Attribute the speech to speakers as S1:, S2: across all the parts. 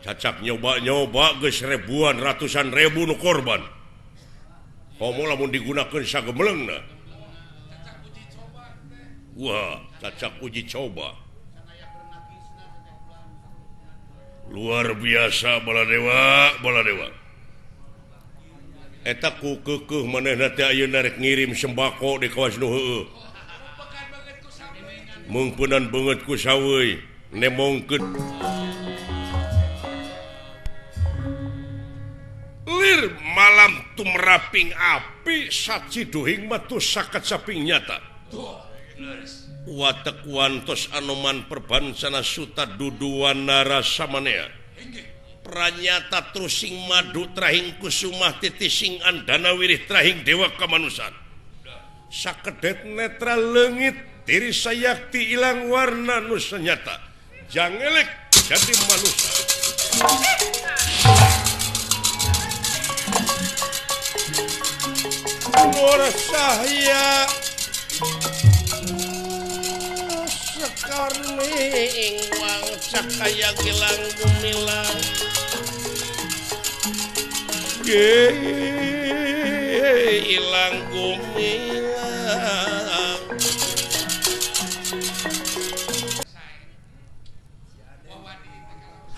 S1: Cacak nyoba-nyoba geus ribuan ratusan ribu nu korban. Komo lamun digunakeun sagemlengna. Wah, cacak uji coba. Luar biasa Baladewa, Baladewa. Eta ku keukeuh manehna teh ayeuna rek ngirim sembako di kawas nu heueuh. Mungpunan beungeut ku saweuy nemongkeun. Lir malam tumraping api saciduhing mah tus sakat saping nyata. Watek wantos anoman perbansana suta duduwanara samanea. Pranyata trusing madu trahing kusumah titising andana wirih trahing dewa kamanusan. Sakedet netra leungit diri sayakti ilang warna nu senyata. Jangelek jadi manusia. Nur sahya sekarning wang cakaya gilang gumilang ilang gumilang.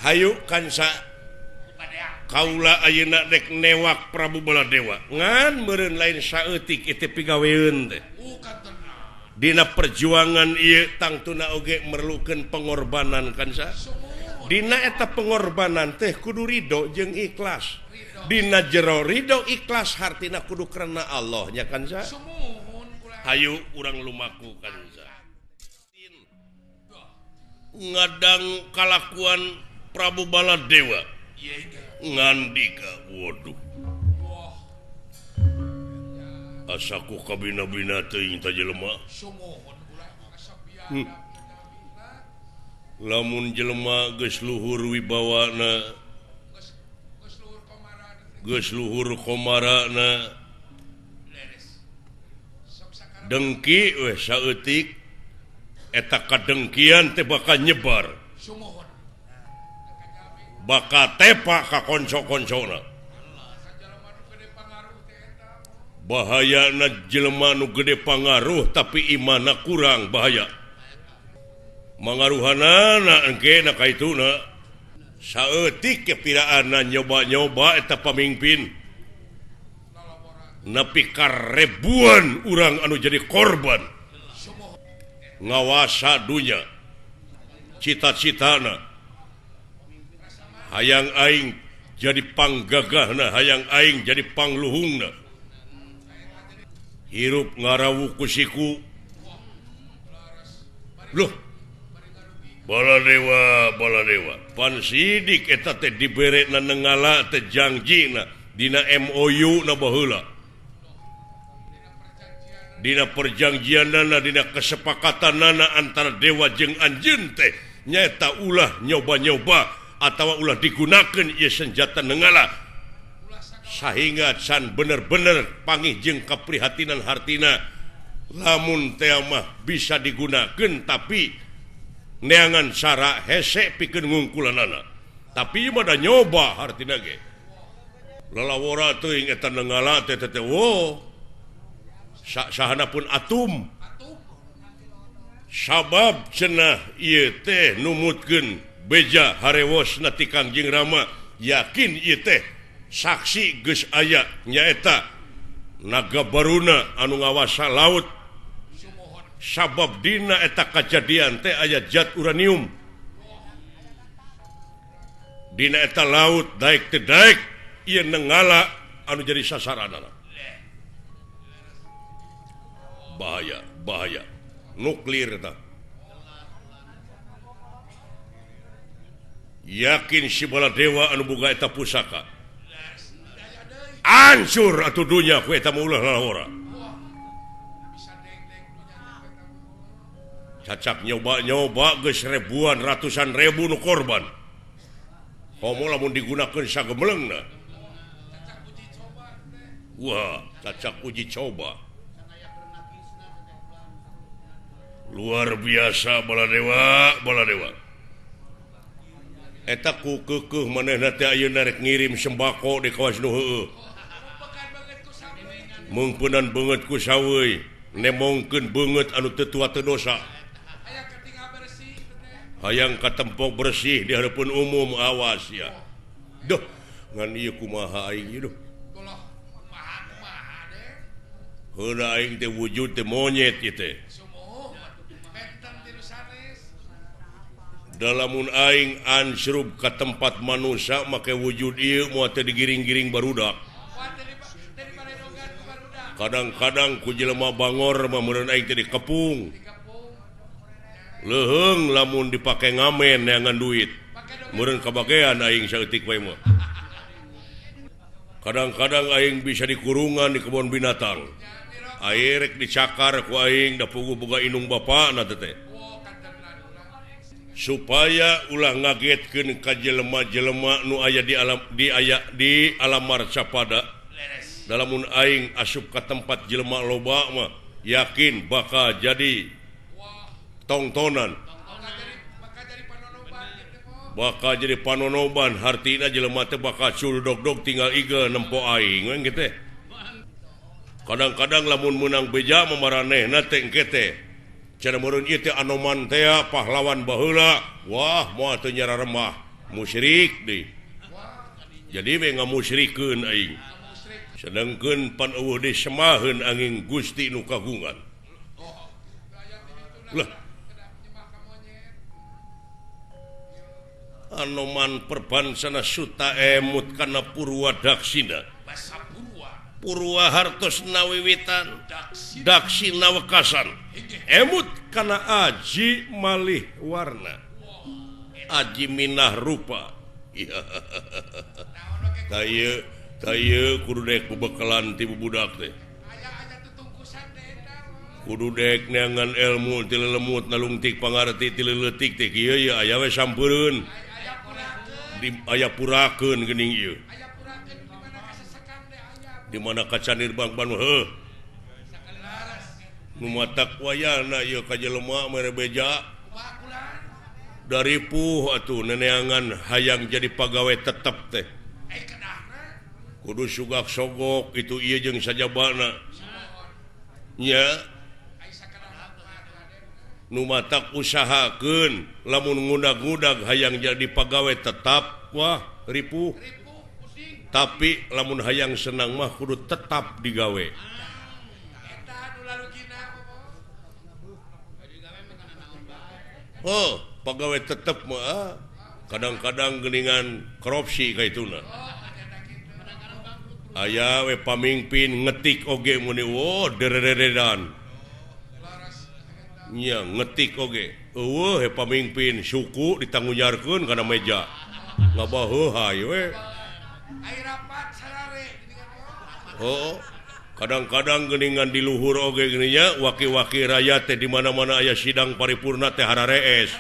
S1: Hayu kansa kaula ayeuna dek newak Prabu Baladewa ngan meureun lain saeutik ieu pigaweun teh. Dina perjuangan ieu tangtuna oge merlukeun pengorbanan kansa. Dina eta pengorbanan teh kudu ridho jeung ikhlas. Dina jero ridho ikhlas hartina kudu karena Allah nya kansa. Hayu urang lumaku kansa. Ngadang kalakuan Prabu Baladewa. Ngandika waduh. Asaku kabina-bina teuing ta jelema. Lamun jelema geus luhur wibawana, geus luhur komarana, dengki weh saeutik eta kadengkian teh bakal nyebar. Bakal tepak ka konco-koncona. Bahayana jelema nu gede pangaruh tapi imana kurang bahaya. Mangaruhanana engke na kaituna. Saeutik kepiraanna nyoba-nyoba eta pamimpin. Nepi ka ribuan urang anu jadi korban. Ngawasa dunya. Cita-citana hayang aing jadi panggagahna, hayang aing jadi pangluhungna. Hirup ngarawu ku siku. Loh. Baladewa, Baladewa. Pan sidik eta teh diberena nenggala teh jangjina dina MOU na baheula. Dina perjanjianana, dina kesepakatanana antara dewa jeung anjeun teh nyaeta ulah nyoba-nyoba atawa ulah digunakeun ieu senjata nenggala sahingga can bener-bener pangih jeung kaprihatinan hartina lamun teh mah bisa digunakeun tapi neangan cara hese pikeun ngungkulanana tapi ieu mah da nyoba hartina ge lalawora teuing eta nenggala teh teh wo sahana pun atum sabab cenah ieu teh numutkeun beja harewos na ti Kangjeng Rama yakin ieu teh saksi geus aya nyaeta naga baruna anu ngawasa laut sabab dina eta kajadian teh aya zat uranium dina eta laut daek teu daek ieu nenggala anu jadi sasaranana. Bahaya, bahaya nuklir eta. Yakin si Baladewa anu boga eta pusaka hancur atuh dunya ku eta mah ulah lalawora. Cacak nyoba-nyoba geus ribuan ratusan ribu nu korban. Komo lamun digunakeun sagemlengna. Wah, cacak uji coba. Luar biasa Baladewa, Baladewa. Eta ku keukeuh manehna teh ayeuna rek ngirim sembako di kawas nu heueuh. Meungpeunan beungeut ku saweuy, nemongkeun beungeut anu teu tua teu dosa. Hayang katempok bersih di hareupeun umum awas ya. Duh, ngan ieu kumaha aing ieu duh. Heula aing teh wujud teh monyet ieu teh. Dalamun aing ansrub ka tempat manusia make wujud ieu moal teh digiring-giring barudak. Kadang-kadang ku jelema bangor mah meureun aing teh dikepung. Leuheung lamun dipake ngamen neangan duit. Meureun kabagean aing saeutik wae mah. Kadang-kadang aing bisa dikurungan di kebun binatang. Aing rek dicakar ku aing da puguh boga indung bapana teh. Supaya ulah ngagetkeun ka jelema-jelema nu aya di alam di aya di alam marcapada. Dalamun aing asup ka tempat jelema loba mah yakin bakal jadi tongtonan. Bakal jadi panonoban hartina jelema teh bakal cul dog-dog tinggal igel nempo aing we kitu. Kadang-kadang lamun meunang beja mah maranehna teh engke teh. Cenah meureun ieu teh Anoman teh pahlawan baheula. Wah, moal teu nyararemah, musyrik deui. Jadi we ngamusyrikeun aing. Sedengkeun pan eueuh disemaheun angin Gusti nu kagungan. Lah. Anoman perbansana suta emut kana Purwa Daksina. Purwa hartos nawiwitan Daksina wekasan. Emut kana aji malih warna. Aji minah rupa. Taya kudu dek bebekalan ti budak teh. Kudu dek neangan ilmu ti lelemut nalungtik pangarti ti leutik teh kieu ye aya we sampeureun. Di aya purakeun geuning ieu. Di mana kacanir bang-bang heuh. Nu matak wayana ieu ka jelema mere beja. Daripuh atuh neneangan hayang jadi pagawe tetep teh. Kudu sugak sogok itu ieu jeung sajabana. Nya nu matak usahakeun lamun ngudag-ngudag hayang jadi pagawe tetap wah ripuh. Tapi lamun hayang senang mah kudu tetap digawe. Oh, pagawe tetep mah kadang-kadang geuningan korupsi kaituna. Aya we pamimpin ngetik oge muni wo derederedan. Nya ngetik oge. Eueuh he pamimpin suku ditanggunyarkeun kana meja. Ngabaheuhay we. Oh, kadang-kadang geuningan di luhur oge geuning waki-waki rakyat teh di mana-mana aya sidang paripurna teh hararees.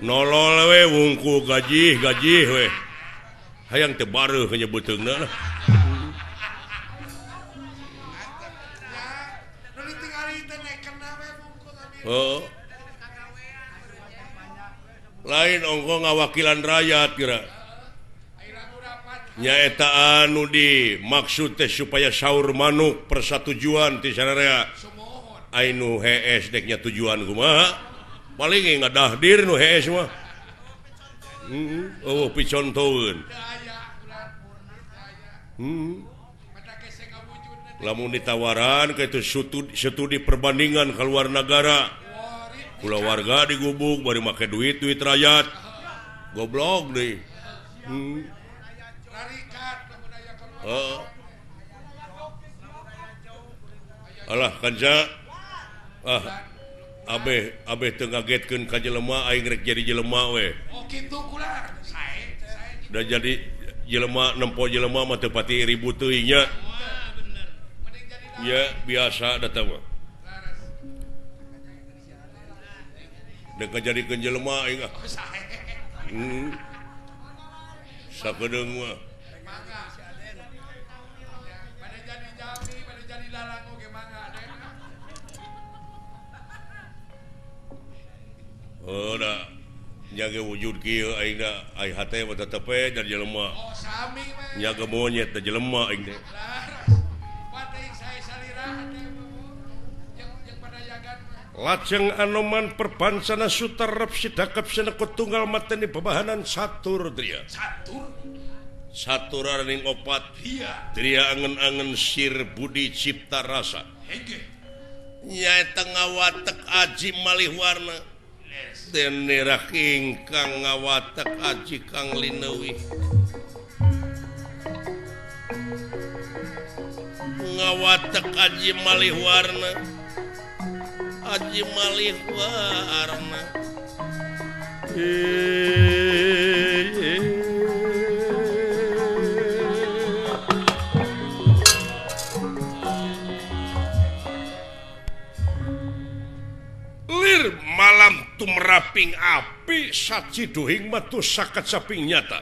S1: Nolol we wungku gaji-gaji we. Hayang teh bareuh nyebutkeunna lah. Oh. Lain ongko ngawakilan rakyat kira. Nyaeta anu di maksud teh supaya saur manuk persatujuan ti sararea. Ai nu hees dek nya tujuan kumaha? Paling ngadahdir nu hees mah. Oh, picontoeun. Lamun ditawaran ka itu studi perbandingan keluar negara. Kulawarga digubuk bari make duit duit rakyat. Goblok deui. Oh. Alah kanca. Ah, abeh abeh teu ngagetkeun ka jelema aing rek jadi jelema we.
S2: Oh kitu kula. Sae sae.
S1: Da jadi jelema nempo jelema mah teu pati ribut teuing nya. Ya biasa datang mah. Dek ngajadikeun jelema aing ah. Sakedeung mah. Oh, dah. Nyaga wujud kieu aing da ai hate mah tetep we dari jelema.
S2: Oh sami we.
S1: Nyaga monyet da jelema aing teh.
S2: Patih sae salira hate jeung padayagan.
S1: Lajeng Anoman Perbancana Suta rep sidakep sinekut tunggal mateni bebahanan satur dria.
S2: Satur.
S1: Satur araning opat.
S2: Iya.
S1: Dria angen-angen sir budi cipta rasa.
S2: Hege.
S1: Nyaeta ngawatek aji malih warna. Dene ingkang ngawatek aji kang lineuwih. Ngawatek aji malih warna. Aji malih warna. Lir malam tumraping api saciduhing metu saket saping nyata.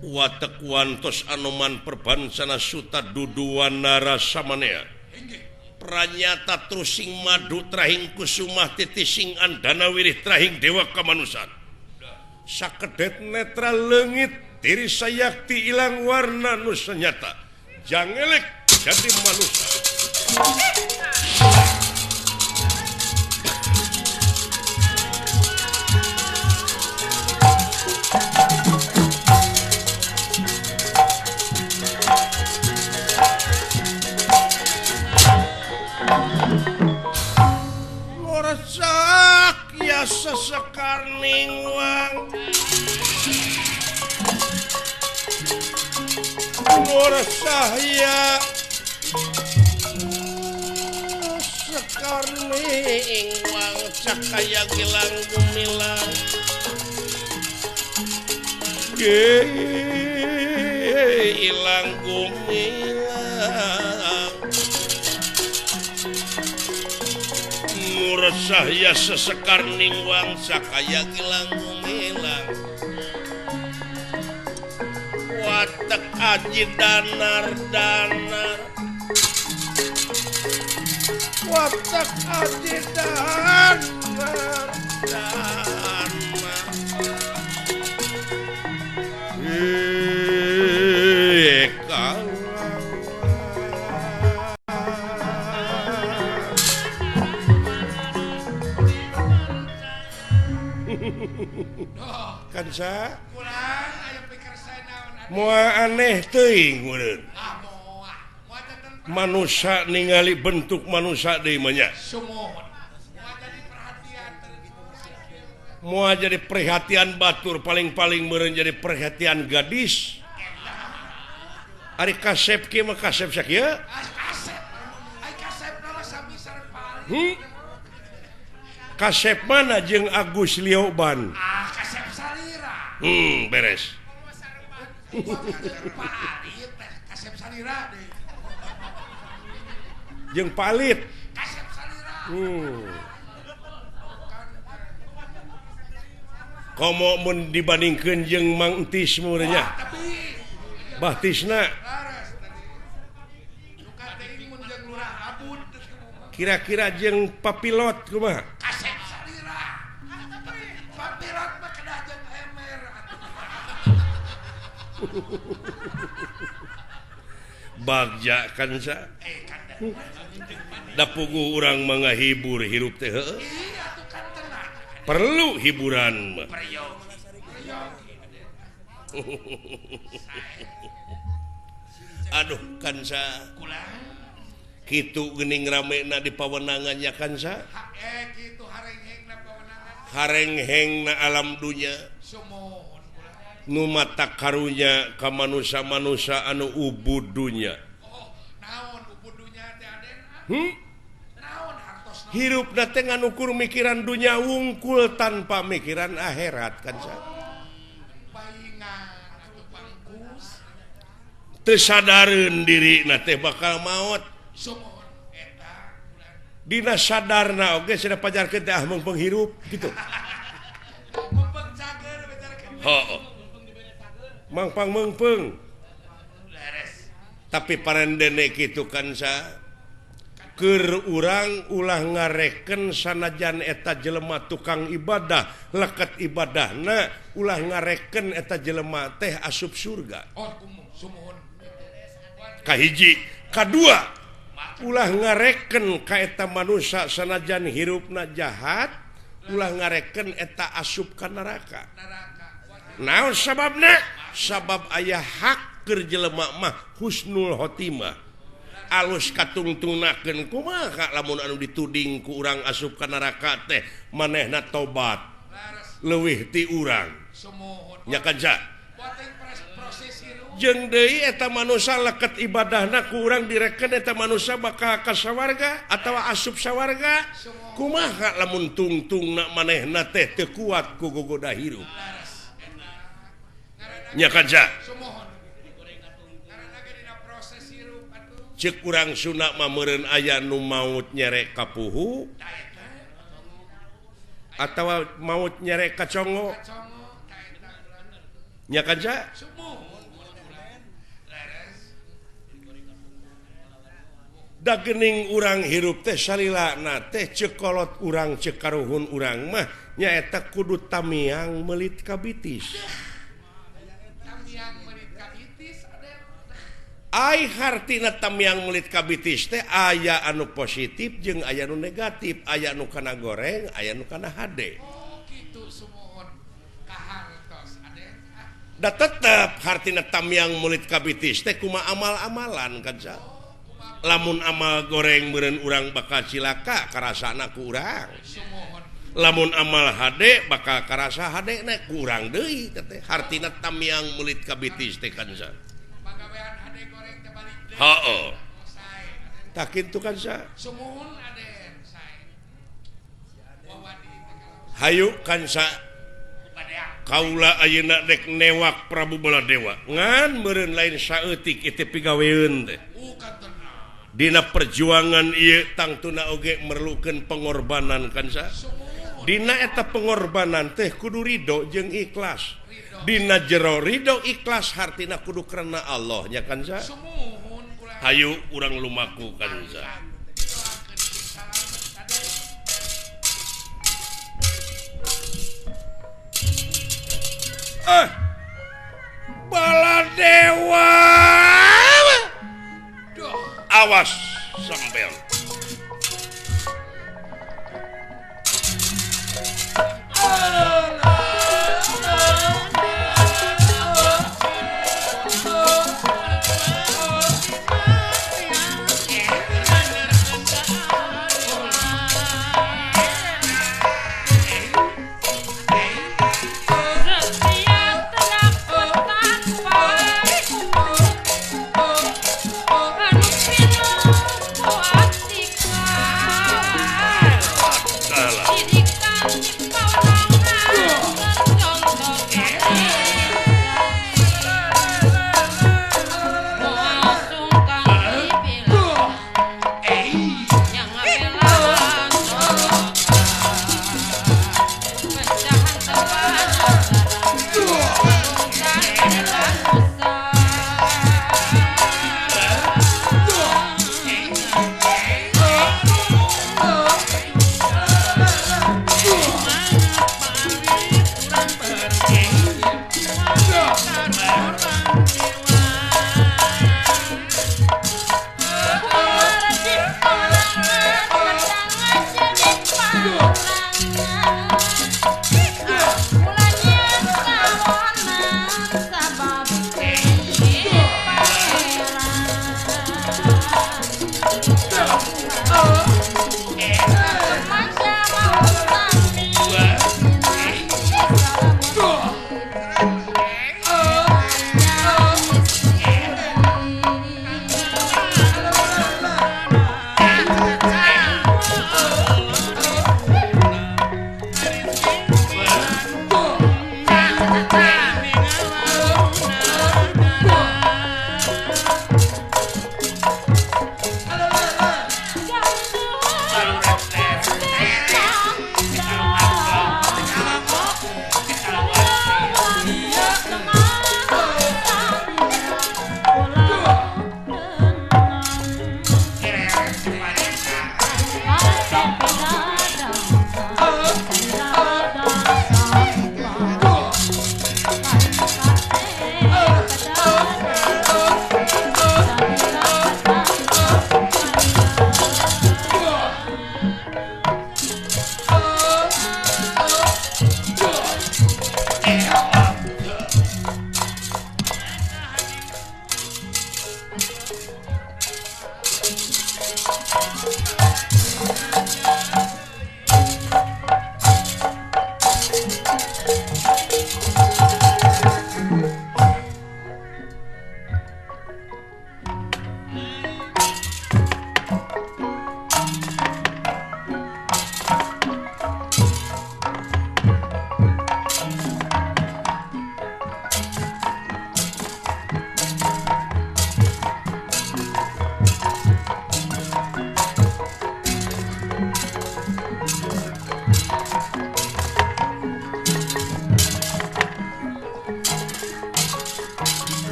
S1: Watek wantos Anoman Perbancana Suta duduwanara samanea. Pranyata trusing madu trahing kusumah titising andana wirih trahing dewa kamanusan. Sakedet netra leungit diri sayakti ilang warna nu senyata. Jangelek jadi manusia. Ngorsak ya sesekar ningwang. Ngorsak ya sekar ningwang cakaya gilang gumilang. Gilang gumilang. Nguresah ya sesekar ningwang sakaya gilang gumilang. Watek aji danar danar. Watek aji danar danar. Kansa
S2: kurang aya pikir saya naon
S1: moal aneh teuing meureun.
S2: Ah moal. Moal tenten
S1: Manusa ningali bentuk manusa deui mah nya.
S2: Sumuhun. Moal jadi perhatian
S1: Moal jadi perhatian batur paling-paling meureun jadi perhatian gadis. Ari kasep kieu mah kasep sakieu?
S2: Kasep. Ai kasep mah sami sareng Pak.
S1: Kasep mana jeung Agus Lioban?
S2: Ah, kasep salira.
S1: Beres.
S2: Pak Alit, kasep salira deui.
S1: Jeung Pak Alit.
S2: Kasep salira.
S1: Komo mun dibandingkeun jeung Mang Entis meureun nya. Bahtisna. Kira-kira jeung Papilot kumaha?
S2: Kasep salira. Papilot mah kedah jeung ember.
S1: Bagja kan sa. Da puguh urang mah ngahibur hirup teh heueuh. Perlu hiburan mah. Aduh kansa. Kitu geuning ramena di pawenangannya kansa.
S2: Kitu harenghengna pawenangan.
S1: Harenghengna alam dunya. Nu mata karunya ka manusa-manusa anu ubud dunya.
S2: Oh, naon ubud dunya teh Aden? Naon hartosna?
S1: Hirupna teh ngan ukur mikiran dunya wungkul tanpa mikiran akhirat kansa.
S2: Paingan atuh pangkus.
S1: Teu sadareun dirina teh bakal maot.
S2: Sumuhun eta
S1: Dina sadarna oge cenah pajarkeun teh ah meungpeung hirup kitu.
S2: Meungpeung cager pajarkeun.
S1: Heuh. Mangpang meungpeung.
S2: Leres.
S1: Tapi parendene kitu kan sa. Keur urang ulah ngareken sanajan eta jelema tukang ibadah leket ibadahna ulah ngareken eta jelema teh asup surga. Kahiji, kadua ulah ngareken ka eta manusia sanajan hirupna jahat ulah ngareken eta asup ka neraka. Naon sababna? Sabab aya hak keur jelema mah husnul khotimah. Alus katungtungnakeun kumaha lamun anu dituding ku urang asup ka neraka teh manehna tobat leuwih ti urang. Nya kanca. Jeung deui eta manusia leket ibadahna ku urang direken eta manusia bakal ka sawarga atawa asup sawarga. Kumaha lamun tungtungna manehna teh teu kuat ku gogoda hirup. Nya kanca. Cek urang Sunda mah meureun aya nu maut nyerek ka puhu atawa maut nyerek ka congo. Nya kanca? Da geuning urang hirup teh salilana teh ceuk kolot urang ceuk karuhun urang mah nyaeta kudu tamiang meulit ka bitis. Ai hartina tamiang meulit ka bitis teh aya anu positif jeung aya anu negatif, aya anu kana goreng, aya anu kana hade.
S2: Oh kitu sumuhun kahartos aden.
S1: Da tetep hartina tamiang meulit ka bitis teh kumaha amal-amalan kanca. Lamun amal goreng meureun urang bakal cilaka karasana ku urang. Lamun amal hade bakal karasa hade na ku urang deui teh. Hartina tamiang meulit ka bitis teh kanca. Heeh. Tak kitu kanca.
S2: Sumuhun aden sae.
S1: Hayu kanca. Kaula ayeuna dek newak Prabu Baladewa. Ngan meureun lain saeutik ieu teh pigaweun teh. Dina perjuangan ieu tangtuna oge merlukeun pengorbanan kanca. Dina eta pengorbanan teh kudu ridho jeung ikhlas. Dina jero ridho ikhlas hartina kudu karena Allah nya kanca. Hayu urang lumaku kanca. Ah, Baladewa. Awas sampean.
S3: What?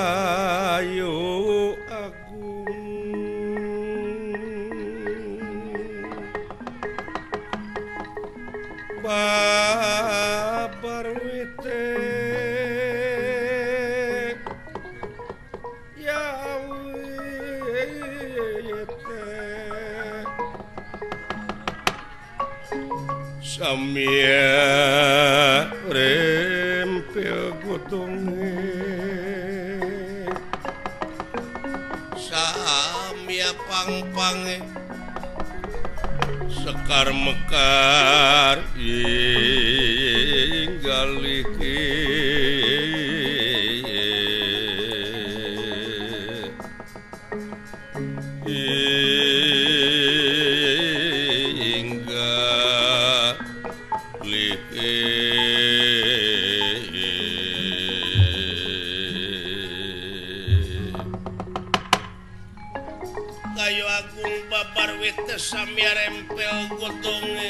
S1: Kayu agung babar wite ya wite samia rempel gotonge samia pang-pange sekar mekar inggaliki inggaliki Kayu agung babar wite samia rempel gotonge.